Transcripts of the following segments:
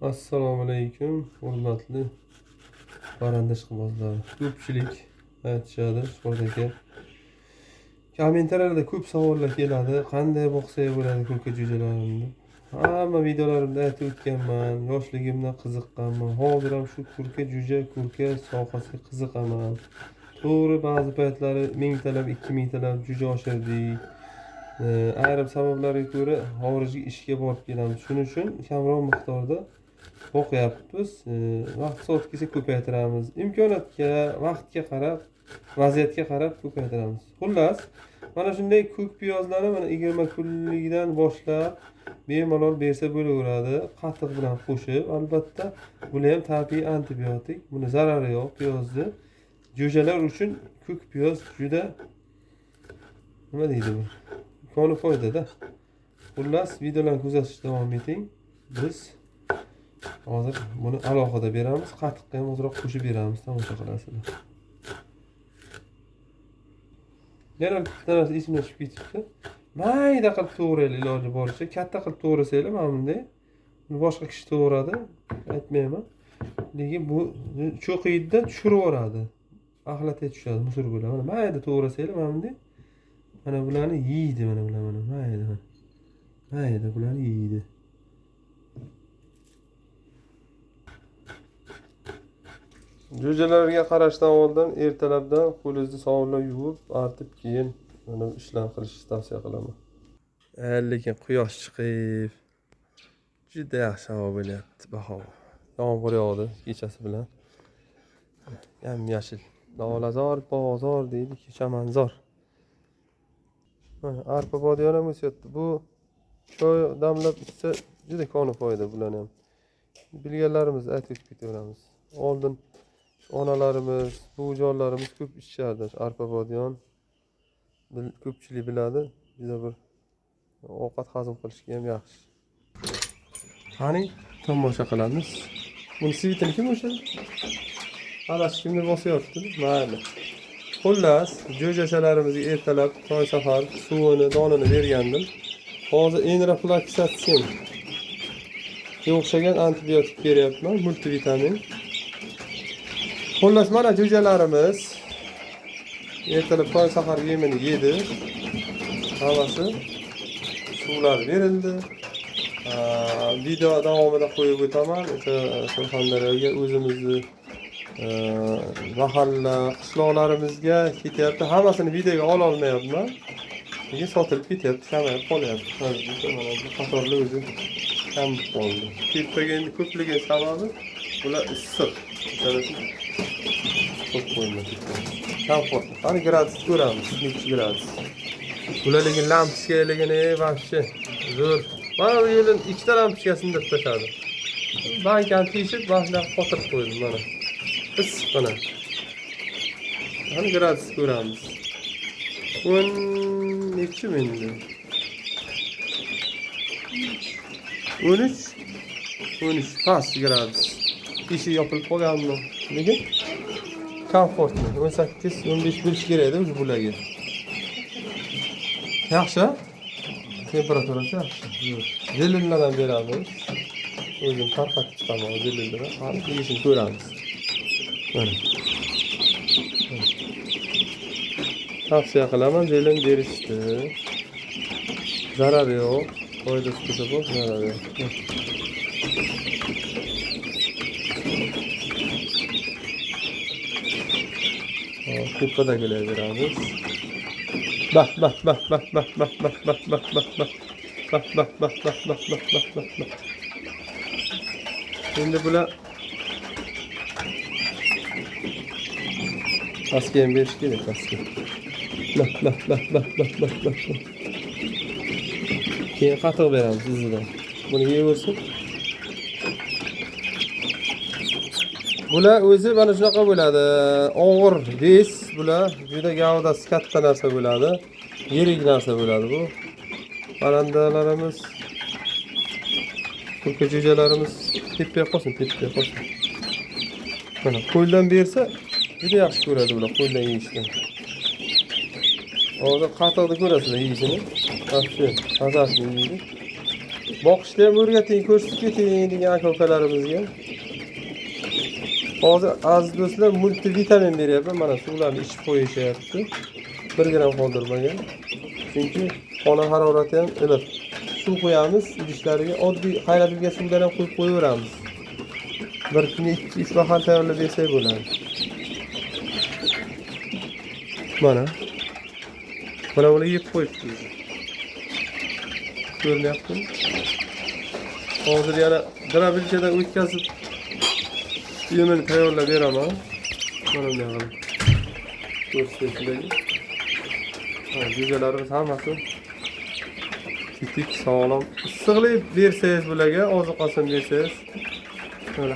Assalomu alaykum, hurmatli parranda ishqibozlari. Ko'pchilik aytishadi, Shuhrat aka. Kommentariyada ko'p savollar keladi. Qanday boqsak bo'ladi ko'ka jo'jalarimni deb. Hamma videolarimda aytib o'tganman, yoshligimdan qiziqqanman. Hozir ham shu kurka jo'ja, kurka sohasiga qiziqaman. To'g'ri, ba'zi paytlari 1000 talab, 2000 talab jo'ja oshirdik. Ayrim sabablarga ko'ra xorijga ishga borib kelamiz. Shuning uchun kamroq miqdorda boqyapmiz. Vaqt soat kelsa ko'paytiramiz. Imkoniyatga, vaqtga qarab, vaziyatga qarab ko'paytiramiz. Xullas, mana shunday ko'k piyozlarni mana 20 kunlikdan boshlab bemalol bersa bo'laveradi. Qatiq bilan qo'shib, albatta bular ham tabiiy antibiotik. Buni zarari yo'q piyozni. Jo'jalar uchun ko'k piyoz juda nima deydi bu? Koni foydada. Xullas, videolarni kuzatishda davom eting. Biz hozir buni alohida beramiz, qatiqqa ham ozroq qo'shib beramiz, tomosha qilasizlar. Yana bitta narsa esimdan tushib ketibdi. Mayda qilib to'g'raylik iloji boricha. Katta qilib to'g'rasanglar mana bunday. Buni boshqa kishi to'g'radi, aytmayman. Lekin bu cho'qiydi-da tushirib yuboradi. Axlatga tushadi, musor bo'ladi. Mana mayda to'g'rasanglar mana bunday. Mana bularni yeydi, mana bular mana mayda. Mayda bularni yeydi. Jo'jalarga qarashdan oldin ertalabdan qo'lingizni sovunlab yuvib, artib keyin mana bu ishlarni qilishni tavsiya qilaman. Lekin quyosh chiqib juda yaxshi havo bo'lyapti, bahor. Yomg'ir yog'di kechasi bilan. Yam-yashil. Lolazor, bozor deydi, chamanzor. Mana arpa bodiyon ham o'syapti. Bu choy damlab ichsa juda koni foyda bularni ham. Bilganlarimizni aytib o'tib ketaveramiz. Oldin onalarimiz, buvijonlarimiz ko'p ichishardi arpa bodiyon. Ko'pchilik biladi, juda bir ovqat hazm qilishga ham yaxshi. Qani tomosha qilamiz. Buni svitini kim o'sha? Adashib kimdir bosyapti, mayli. Xullas, jo'jachalarimizga ertalab tong sahar suvini, donini bergandim. Hozir enrofloksasin o'xshagan antibiotik beryapman, multivitamin. Xullas, mana jo'jalarimiz ertalab tong sahar yemini yedi. Hammasi suvlar berildi. Video davomida qo'yib o'taman. O'sha Surxondaryoga o'zimizni mahalla, qishloqlarimizga ketyapti. Hammasini videoga ola olmayapman. Lekin sotilib ketyapti, kamayib qolyapti. Mana bu qatorlar o'zi kam qoldi. Tepaga endi ko'pligi sababi bular issiq. Ko'p qo'yma. Komfort. Qani gradus ko'ramiz, nechi gradus. Bular lekin lampochkaligini вообще zo'r. Mana bu yo'lin ikkita lampochkasini deb tashladi. Bankani teshib, mana qotirib qo'ydim mana. Issiq mana. Qani gradus ko'ramiz. 10 nechi endi? 13 13 past gradus. Eshik yopilib qolganmi? Lekin komfortli. 18 15 bo'lishi kerak edi o'zi bularga. Yaxshi. Temperaturasi yaxshi. Zelinlardan beramiz. O'zim tarqatib chiqaman zelinlardan. Qani yeyishini ko'ramiz. Mana. Tavsiya qilaman zelin berishdi. Zarari yo'q. Foydasi bo'lsa bor, zarari yo'q. Tepadagilar beramiz. Bah bah bah bah bah bah bah bah bah bah bah bah bah bah bah bah bah bah bah bah. Endi bular pastga ham berish kerak, pastga. Lah lah lah lah lah lah lah. Keyin qatiq beramiz izidan. Buni yeyversin. Bular o'zi mana shunaqa bo'ladi. Og'ir ves bular juda gavdasi katta narsa bo'ladi. Yirik narsa bo'ladi bu. Parrandalarimiz, kurka jo'jalarimiz tepaga qolsin, tepaga qolsin. Mana qo'ldan bersa juda yaxshi ko'radi bular qo'ldan yeyishni. Hozir qatiqni ko'rasizlar yeyishini. Вообще mazasini yeydi. Boqishni ham o'rgating, ko'rsatib keting degan aka ukalarimizga. Hozir, aziz do'stlar, multivitamin beryapman. Mana suvlarni ichib qo'yishyapti. 1 gram qoldirmagan. Chunki xona harorati ham iliq. Suv qo'yamiz idishlariga, oddiy qaynatilgan suvdan ham quyib qo'yaveramiz. Bir kunda 2-3 mahal tayyorlab bersak bo'ladi. Mana. Mana buni yeb qo'yibdi. Ko'rinyaptimi? Hozir yana drabilchadan o'tkazib yemini tayyorlab beraman. Mana bunday qilib. Ko'rsatay sizlarga. Jo'jalarimiz hammasi tetik, sog'lom. Issiqlik bersangiz bularga, oziqasini bersangiz.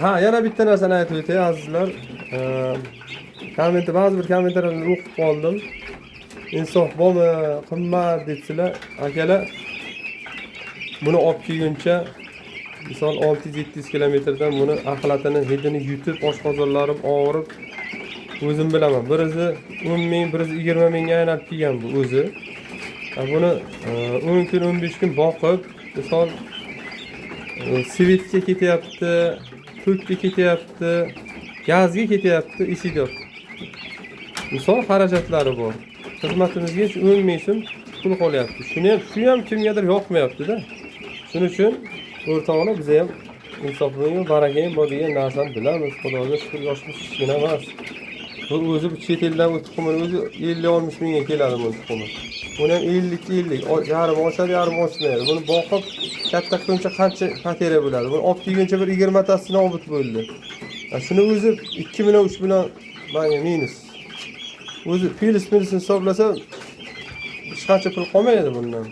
Ha, yana bitta narsani aytib o'tay, azizlar. Ba'zi bir kommentlarni o'qib qoldim. Insof bormi, qimmat debsizlar. Akalar, buni olib kelguncha misol 600-700 kilometrdan buni axlatini, hidini yutib, oshqozonlarim og'rib, o'zim bilaman. Birisi 10 ming, birisi 20 mingga aylanib kelgan bu o'zi. Buni 10 kun, 15 kun boqib, misol svetga ketyapti, to'kka ketyapti, gazga ketyapti, eshik. Misol xarajatlari bor. Xizmatimizga shu 10 ming so'm pul qolyapti. Shuni ham, shu ham kimgadir yoqmayapti-da. Shuning uchun o'rtoqlar, biza ham insofli baraka ham bor degan narsani bilamiz. Xudoga shukr, yoshimiz kichkina emas. Bu o'zi bu chet eldan bu tuxumini o'zi 50-60 mingga keladi bu tuxumi. Buni ham 50-50, yarim ochadi, yarim ochmaydi. Buni boqib katta qilguncha qancha потеря bo'ladi. Buni olib kelguncha bir 20 tasi nobud bo'ldi. Shuni o'zi 2 million, 3 million manga minus. O'zi plyus minusini hisoblasa hech qancha pul qolmaydi bundan.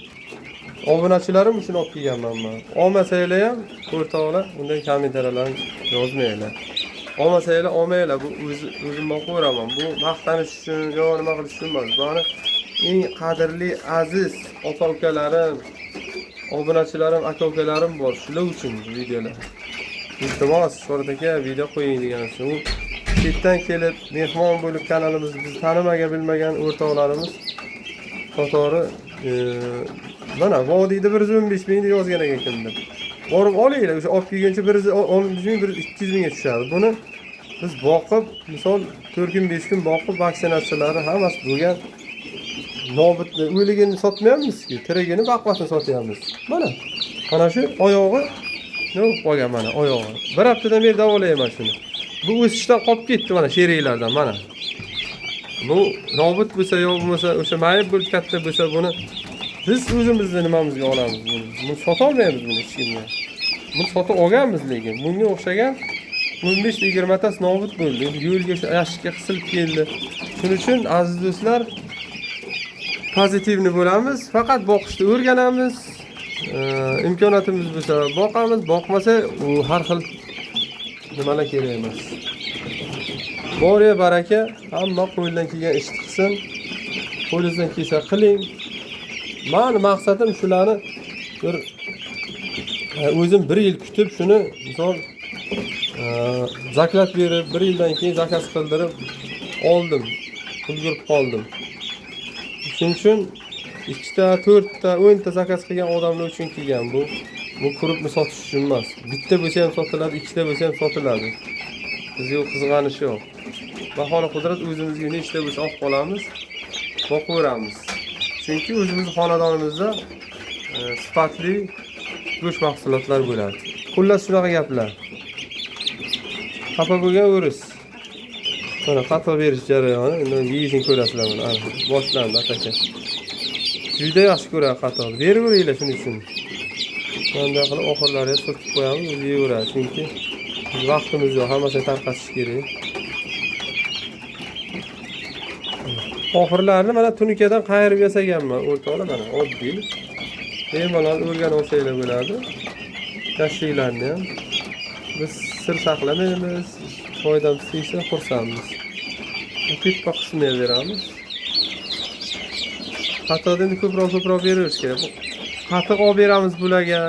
Obunachilarim uchun olib kelganman men. Olmasanglar ham o'rtoqlar, undan kommentariyalarni yozmanglar. Olmasanglar olmanglar. Bu o'zim boqaveraman. Bu maqtanish uchun yo nima qilish uchun emas. Buni eng qadrli, aziz opa ukalarim, obunachilarim, aka ukalarim bor. Shular uchun bu videolar. Iltimos, Shuhrat aka video qo'ying degan uchun. U chetdan kelib mehmon bo'lib kanalimizni biz tanimagan, bilmagan o'rtoqlarimiz qatori mana vodiyda 115 ming deb yozgan ekan kimdir. Borib olinglar, o'sha olib kelguncha 115 ming, 1 200 mingga tushadi. Buni biz boqib, misol 4 kun, 5 kun boqib, vaksinatsiyalari hammasi bo'lgan. Nobudni, o'ligini sotmayapmizki, tirigini, baquvvatini sotyapmiz. Mana. Mana shu oyog'i nima bo'lib qolgan, mana oyog'i. Bir haftadan beri davolayman shuni. Bu o'sishdan qolib ketdi mana sheriklardan, mana. Bu nobud bo'lsa yo bo'lmasa o'sha mayib bo'lib katta bo'lsa, buni biz o'zimizni nimamizga olamiz buni. Buni sota olmaymiz buni hech kimga. Buni sotib olganmiz, lekin bunga o'xshagan 15-20 tasi nobud bo'ldi. Endi yo'lga shu yashikka qisilib keldi. Shuning uchun, aziz do'stlar, позитивный bo'lamiz, faqat boqishni o'rganamiz. Imkoniyatimiz bo'lsa boqamiz, boqmasa u har xil nimalar kerak emas. Boriya baraka, hamma qo'ldan kelgan ishni qilsin. Qo'lingizdan kelsa qiling. Mani maqsadim shularni bir o'zim bir yil kutib shuni misol заклад berib, bir yildan keyin zakaz qildirib oldim. Ulgurib qoldim. Shuning uchun ikkita, to'rtta, 10 ta zakaz qilgan odamlar uchun kelgan bu. Bu крупный sotish uchun emas. Bitta bo'lsa ham sotiladi, ikkita bo'lsa ham sotiladi. Bizga u qizg'anish yo'q. Bahona qudrat o'zimizga nechta bo'lsa olib qolamiz, boqaveramiz. Chunki o'zimiz xonadonimizda sifatli go'sht mahsulotlari bo'ladi. Xullas, shunaqa gaplar. Xafa bo'lgan o'ris. Mana qatiq berish jarayoni. Endi yeyishini ko'rasizlar buni. Ana, boshlandi ataka. Juda yaxshi ko'radi qatiqni. Beraveringlar shuning uchun. Bunday qilib oxirlariga surtib qo'yamiz, o'zi yeyveradi. Chunki biz vaqtimiz yo'q, hammasini tarqatish kerak. Oxirlarini mana tunikadan qayirib yasaganman, o'rtoqlar, mana oddiy. Bemalol o'rganib olsanglar bo'ladi. Tashliklarni ham biz sir saqlamaymiz. Foydamiz tegsa xursandmiz. Tepa qismiga beramiz. Qatiqni endi ko'proq beraverish kerak. Bu qatiq olib beramiz bularga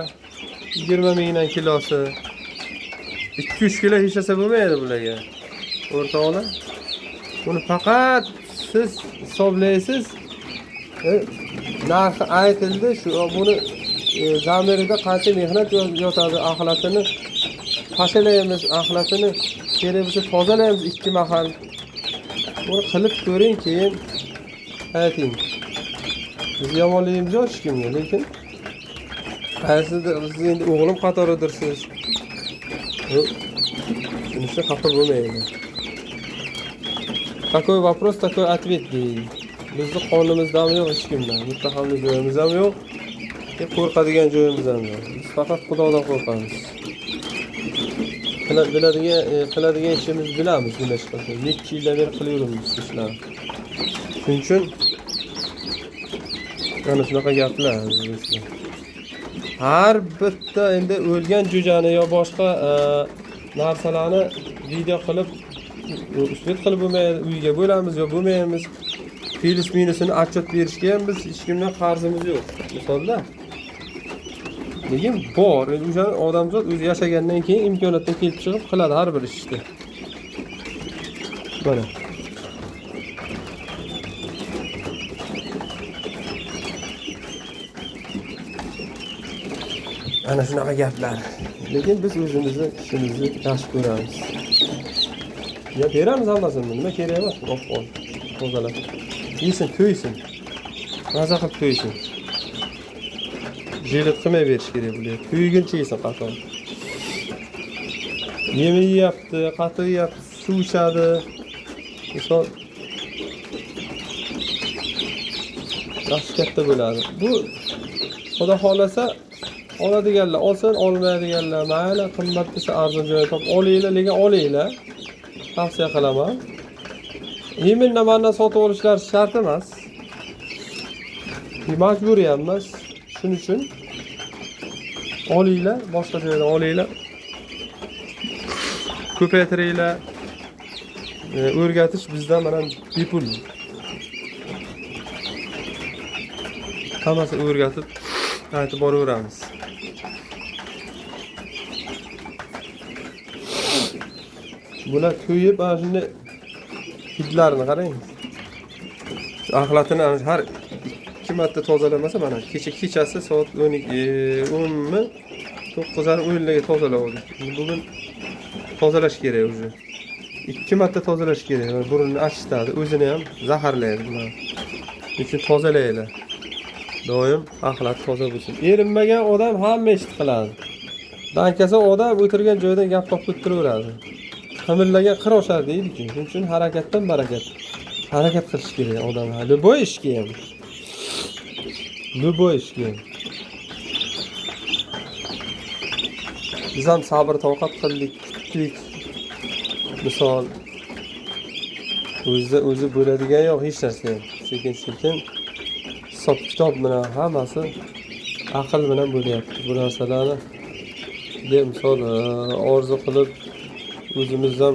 20 mingdan kilosi. 2-3 kilo hech narsa bo'lmaydi bularga. O'rtoqlar, buni faqat siz hisoblaysiz. Narxi aytildi, shu buni zamirida qancha mehnat yotadi, axlatini pashalaymiz, axlatini kerak bo'lsa tozalaymiz 2 mahal. Buni qilib ko'ring, keyin ayting. Biz yomonligimiz yo'q hech kimga, lekin qaysidir siz endi o'g'lim qatoridirsiz. Shunisi xafa bo'lmaydi. Такой вопрос, такой ответ deydi. Bizni qonimizda ham yo'q hech kimdan, muttahamli joyimiz ham yo'q, qo'rqadigan joyimiz ham yo'q. Biz faqat Xudodan qo'rqamiz. Qiladigan ishimiz bilamiz, nima ish qilsak. Necha yildan beri qilaveramiz shu ishlarni. Shuning uchun mana shunaqa gaplar do'stlar. Har bitta endi o'lgan jo'jani yo boshqa narsalarni video qilib uspet qilib bo'lmaydi, uyga bo'lamiz yo bo'lmaymiz. Plyus minusini отчет berishga ham biz hech kimdan qarzimiz yo'q. Misolda. Lekin bor, endi o'sha odamzod o'zi yashagandan keyin imkoniyatdan kelib chiqib qiladi har bir ishni. Mana. Ana shunaqa gaplar. Lekin biz o'zimizni ishimizni yaxshi ko'ramiz. Ya beramiz hammasini, nima kerak emas, olib qol, tozalab. Yesin, to'ysin. Maza qilib to'ysin. Jilet qilmay berish kerak bular. To'yguncha yesin qattiq. Yemi yeyapti, qatiq yeyapti, suv ichadi. Misol yaxshi katta bo'ladi. Bu Xudo xolasa oladiganlar olsin, olmaydiganlar mayli, qimmat desa arzon joydan topib olinglar, lekin olinglar. Tavsiya qilaman. Yemindan mandan sotib olishlar shart emas. Majburiy ham emas. Shuning uchun olinglar, boshqa joydan olinglar. Ko'paytiringlar. O'rgatish bizdan mana bepul. Hammasi o'rgatib aytib boraveramiz. Bular to'yib ana shunday hidlarini qarang. Shu axlatini har 2 marta tozalamasa mana kecha kechasi soat 10mi 9:30 o'nlarga tozaladik. Bugun tozalash kerak o'zi. 2 marta tozalash kerak. Burnini achitadi, o'zini ham zaharlaydi bular. Shuning uchun tozalaylar. Doim axlat toza bo'lsin. Erinmagan odam hamma ishni qiladi. Dankasa odam o'tirgan joyidan gap topib o'tiraveradi. Qimirlagan qir oshar deydi-ku. Shuning uchun harakatdan barakat. Harakat qilish kerak odam. Любой ishga ham. Любой ishga ham. Biz ham sabr toqat qildik, kutdik. Misol o'zi o'zi bo'ladigan yo'q hech narsa ham. Sekin-sekin hisob kitob bilan hammasi aql bilan bo'lyapti. Bu narsalarni deb misol orzu qilib o'zimizdan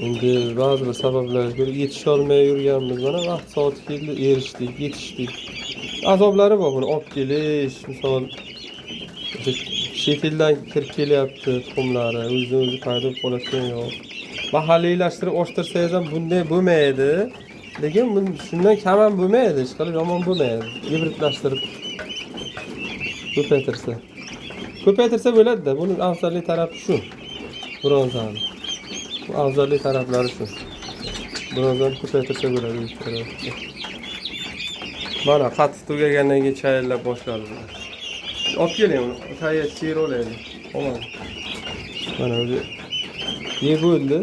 endi ba'zi bir sabablarga ko'ra yetisha olmay yurganmiz. Mana vaqt soati keldi, erishdik, yetishdik. Azoblari bor buni olib kelish, misol chet eldan kirib kelyapti tuxumlari, o'zidan o'zi paydo bo'lib qoladigan yo'q. Mahalliylashtirib ochtirsangiz ham bunday bo'lmaydi. Lekin shundan kam ham bo'lmaydi, hech qilib yomon bo'lmaydi. Gibridlashtirib ko'paytirsa. Ko'paytirsa bo'ladi-da. Buning afzallik tarafi shu. Bronzani. Bu afzallik taraflari shu. Bronzani ko'paytirsa bo'ladi. Mana qatiq tugagandan keyin chayillab boshladi. Olib keling uni. Tayyor siyir olaylik. Tamom. Mana o'zi yeb bo'ldi.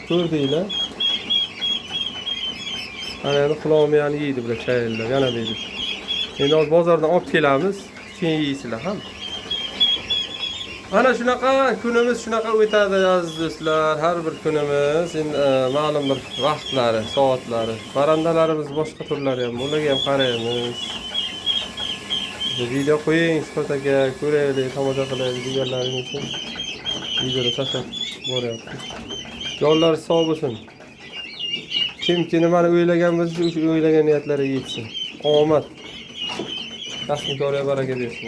Ko'rdinglar. Ana endi qulog'imni yeydi bular chayillab, yana deydi. Endi hozir bozordan olib kelamiz, keyin yeysizlar ham. Ana shunaqa kunimiz shunaqa o'tadi aziz do'stlar. Har bir kunimiz endi ma'lum bir vaqtlari, soatlari. Parrandalarimiz boshqa turlari ham, ularga ham qaraymiz. Video qo'ying, Shuhrat aka, ko'raylik, tomosha qilaylik deganlaringiz uchun videoda tashlab boryapti. Jonlar sog' bo'lsin. Kimki nimani o'ylagan bo'lsa, o'sha o'ylagan niyatlariga yetsin. Omad. Kasb-koriga baraka bersin.